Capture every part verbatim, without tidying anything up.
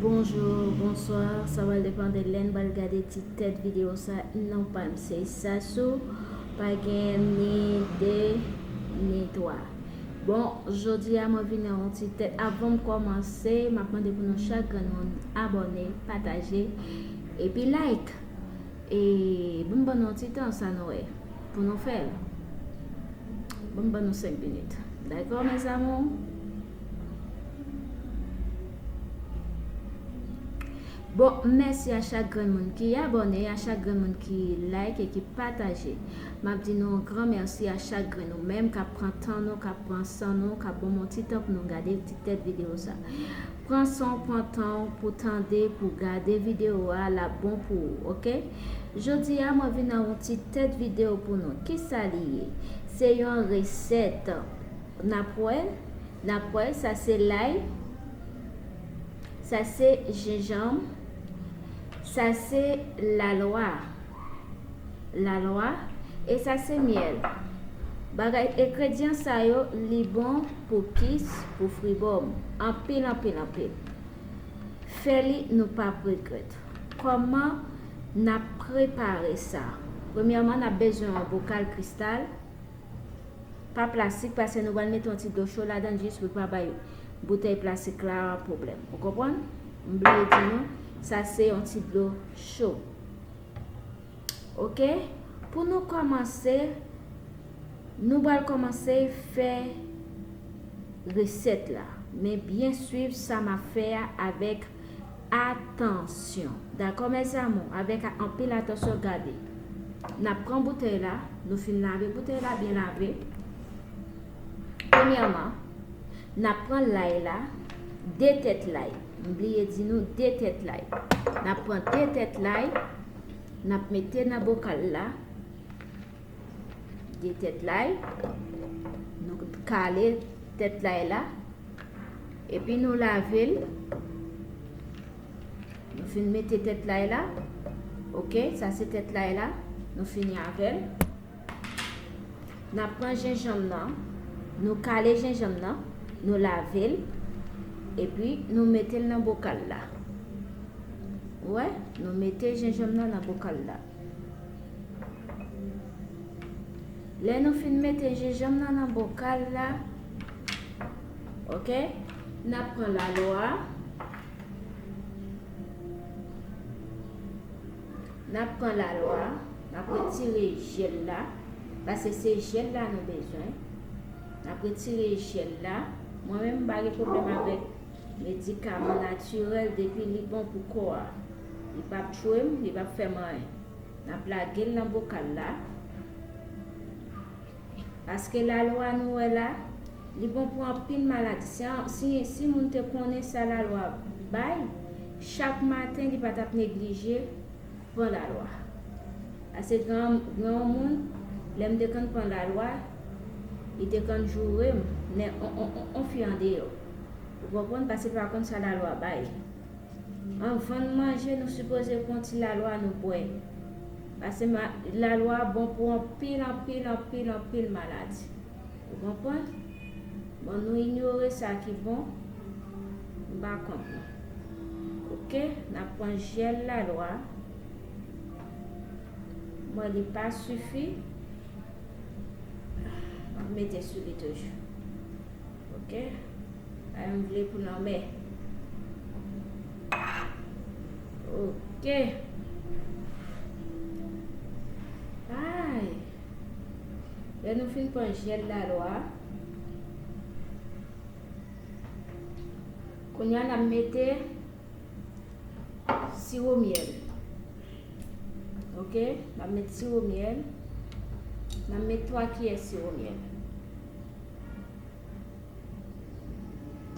Bonjou, bonswa, sa pral depann de lè n pral gade ti tèt videyo sa. Non pa m se Sasou, pa gen ni de, ni twa. Bon, jodi a mwen vin ak yon ti tèt. Avan m kòmanse, m ap mande pou nou chak grenn moun abòne, pataje, epi like. E ban m ban nou yon ti tan sa nou wè pou nou fè l. Ban m ban nou senk minit. Dakò, mes amours? Bon, mèsi a chak grenn moun ki abòne, a chak grenn moun ki like e ki pataje. M ap di nou yon gran mèsi a chak grenn nou menm k ap pran tan nou, k ap pran san nou, k ap ban m yon ti tan pou nou gade ti tèt videyo sa. Pran san w, pran tan w pou tande, pou gade videyo a, l ap bon pou ou, oke? Jodi a, mwen vin ak yon ti tèt videyo pou nou. Kisa li ye? Se yon resèt. N ap wè, n ap wè, sa se lay, sa se jenjanm, sa se lalwa. Lalwa, e sa se myèl. Bagay, engredyan sa yo, li bon pou kis, pou fribòm. Anpil, anpil, anpil. Fè li, nou p ap regrèt. Kòman n ap prepare sa? Premyèman, n ap bezwen yon bokal kristal. Pa plastik, paske nou pral mete yon ti dlo cho ladan l jis pou l pa bay boutèy plastik la pwoblèm. Ou konprann? M bliye di nou, sa se yon ti dlo cho. Oke? Pou nou kòmanse, nou pral kòmanse fè resèt la. Men byen swiv sa m ap fè a avèk atansyon. Dakò, mes amours? Avèk a-, anpil atansyon, gade. N ap pran boutèy la, nou fin lave boutèy la, byen lave. Premyèman, n ap pran lay la, de tèt lay. M bliye di nou, de tèt lay. N ap pran de tèt lay, n ap mete nan bokal la. De tèt lay. Nou kale tèt lay la. Epi nou lave l. Nou fin mete tèt lay la. Oke, sa se tèt lay la. Nou fini avè l. N ap pran jenjanm nan. Nou kale jenjanm nan. Nou lave l. Epi nou mete l nan bokal la. Ou wè? Nou mete jenjanm nan nan bokal la. Lè nou fin mete jenjanm nan nan bokal la, oke, n ap pran lalwa. N ap pran lalwa, n ap retire jèl la, paske se jèl la nou bezwen. N ap retire jèl la. Mwen menm, m pa gen pwoblèm avèk medikaman natirèl depi li bon pou kò a. Li p ap tchwe m, li p ap fè m anyen. N ap lage l nan bokal la. Paske lalwa nou wè la, li bon pou anpil maladi. Si, si, si moun te konnen sa lalwa bay, chak maten li pa t ap neglije pran lalwa. Paske gen, gen yon moun, lè m te konn pran lalwa, li te konn joure m, men on, on, on, on fi andeyò. Ou konprann? Paske li pa konn sa lalwa bay. Anvan n manje, nou sipoze pran ti lalwa nou bwè. Paske ma-, lalwa bon pou anpil, anpil, anpil, anpil maladi. Ou konprann? Bon, nou inyore sa ki bon. M pa kont nou. Oke, n ap pran jèl lalwa. Mwen, li pa sifi. M ap mete sou li toujou. Oke. Ay, m vle pou lanmè. Oke. Ay. Lè nou fin pran jèl lalwa, kounye a n ap mete siwo myèl. Oke, m ap met siwo myèl. M ap met twa kiyè siwo myèl.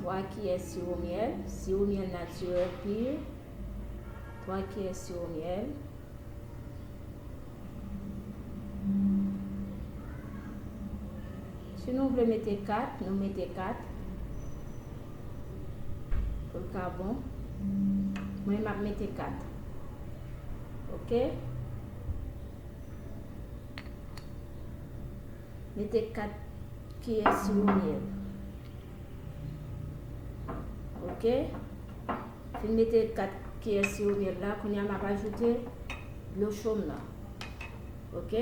Twa kiyè siwo myèl, siwo myèl natirèl pi. Twa kiyè siwo myèl. Si nou vle mete kat, nou mete kat. Pou l ka bon. Mwen, m ap mete kat. Oke? Mete kat kiyè siwo myèl. Oke? Fin mete kat kiyè siwo myèl la, kounye a m ap ajoute dlo cho m nan. Ok?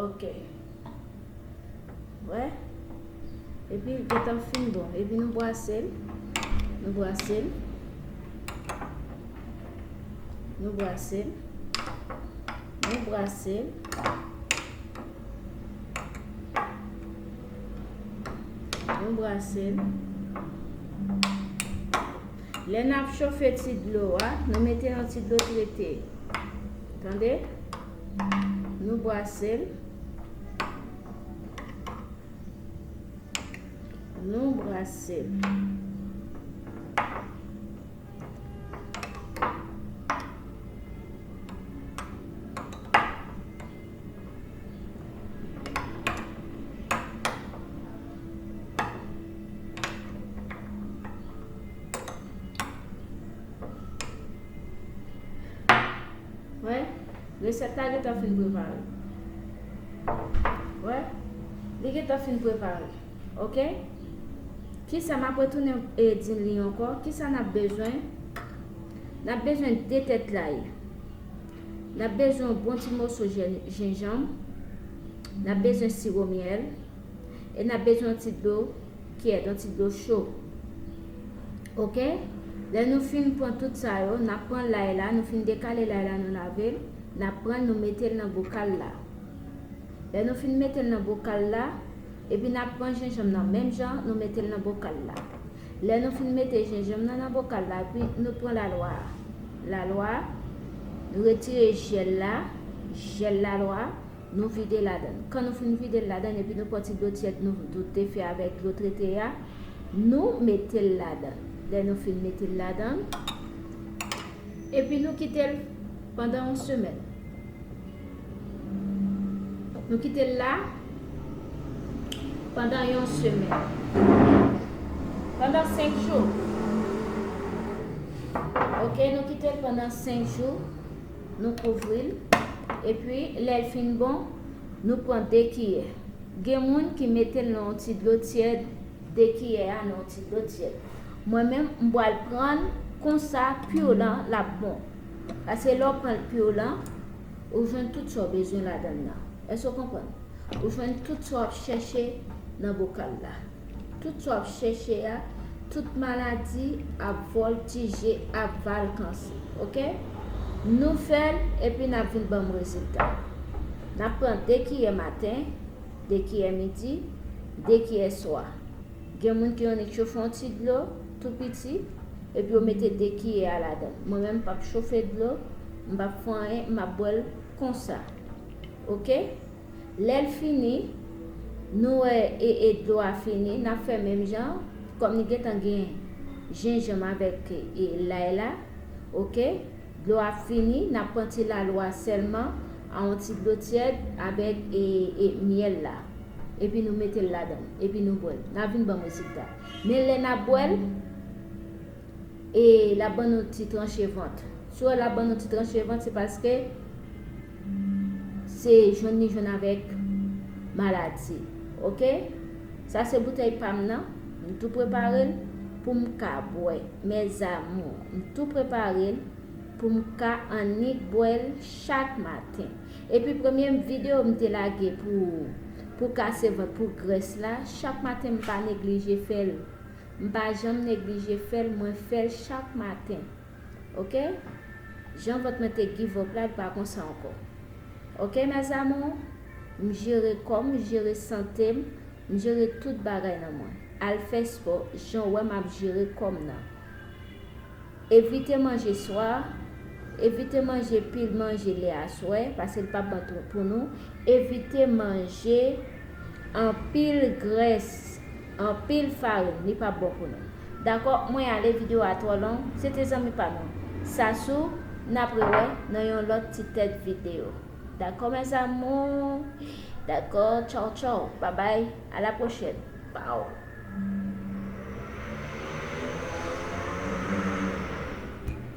Ok. Wè? Epi l gentan fin bon. Epi nou brase l. Nou brase l. Nou brase l. Nou brase l. Nou brase l. Lè n ap chofe ti dlo a, nou mete yon ti dlo trete. Tande? Nou brase l. Nou brase l. Wè, resèt la gentan fin prepare. Wè, li gentan fin prepare. Ok? Kisa m ap retounen e di n li ankò? Kisa n ap bezwen? N ap bezwen de tèt lay. N ap bezwen yon bon ti moso jen- jenjanm. N ap bezwen siwo myèl. E n ap bezwen yon ti dlo kiyèt, yon ti dlo cho. Ok? Lè nou fin pran tout sa yo, n ap pran lay la, nou fin dekale lay la, nou lave l, n ap pran l, nou mete l nan bokal la. Lè nou fin mete l nan bokal la, epi n ap pran jenjanm nan menm jan, nou mete l nan bokal la. Lè nou fin mete jenjanm nan nan bokal la, epi nou pran lalwa a. Lalwa a, nou retire jèl la, jèl lalwa a, nou vide ladann. Kan nou fin vide l ladann, epi nou pran ti dlo tyèd nou, nou te fè avèk dlo trete a, nou mete l ladann. Lè nou fin mete l ladann, epi nou kite l pandan yon semèn. Nou kite l la pandan yon semèn. Pandan senk jou. Ok, nou kite l pandan senk jou. Nou kouvri l. Epi, lè l fin bon, nou pran de kiyè. Gen moun ki mete l nan yon ti dlo tyèd, de kiyè a nan yon ti dlo tyèd. Mwen menm, m pral pran l konsa, pi w lan, l ap bon. Paske lè w pran l pi w lan, ou jwenn tout sa w bezwen ladann nan. Èske w konprann? Ou jwenn tout sa w ap chèche nan bokal la. Tout sa w ap chèche a, tout maladi ap vòltije, ap vakanse. Ok? Nou fè l, epi n ap vin ban m rezilta. N ap pran de kiyè maten, de kiyè midi, de kiyè swa. Gen moun ki annik chofe yon ti dlo tou piti, epi yo mete de kiyè a ladann. Mwen menm, m p ap chofe dlo, m p ap fè anyen, m ap bwè l konsa. Ok? Lè l fini, nou wè e, e dlo a fini, n ap fè menm jan, kòm li gentan gen jenjanm avèk e, e lay la, ok? Dlo a fini, n ap pran ti lalwa sèlman, a yon ti dlo tyèd avèk e, e myèl la. Epi nou mete l ladann, epi nou bwè l. N a vin ban m rezilta. Men lè n ap bwè l, e l ap ban nou ti tranche vant. Si w wè l ap ban nou ti tranche vant, se paske se jwenn li jwenn avèk maladi. Ok? Sa se boutèy pa m nan. M tou prepare l pou m ka bwè. Mes amours, m tou prepare l pou m ka annik bwè l chak maten. Epi premye videyo m te lage pou, pou kase vant, pou grès la, chak maten m pa neglije fè l. M pa janm neglije fè l, mwen fè l chak maten. Ok? Jan vant mwen te give up la, li pa konsa ankò. Ok, mes amours? M jere kò m, m jere sante m, m jere tout bagay nan mwen. Al fè spò, jan w wè m ap jere kò m nan. Evite manje swa, evite manje pil manje lè aswè, paske l p ap bon pou, pou nou. Evite manje anpil grès, anpil farin, li p ap bon pou nou. Dakò, mwen ale, videyo a twò long. Se te zanmi pa nou, Sasou, n ap rewè nan yon lòt ti tèt videyo. Dakò, mes amours? Dakò, tchaw, tchaw, babay, à la prochaine. Pow!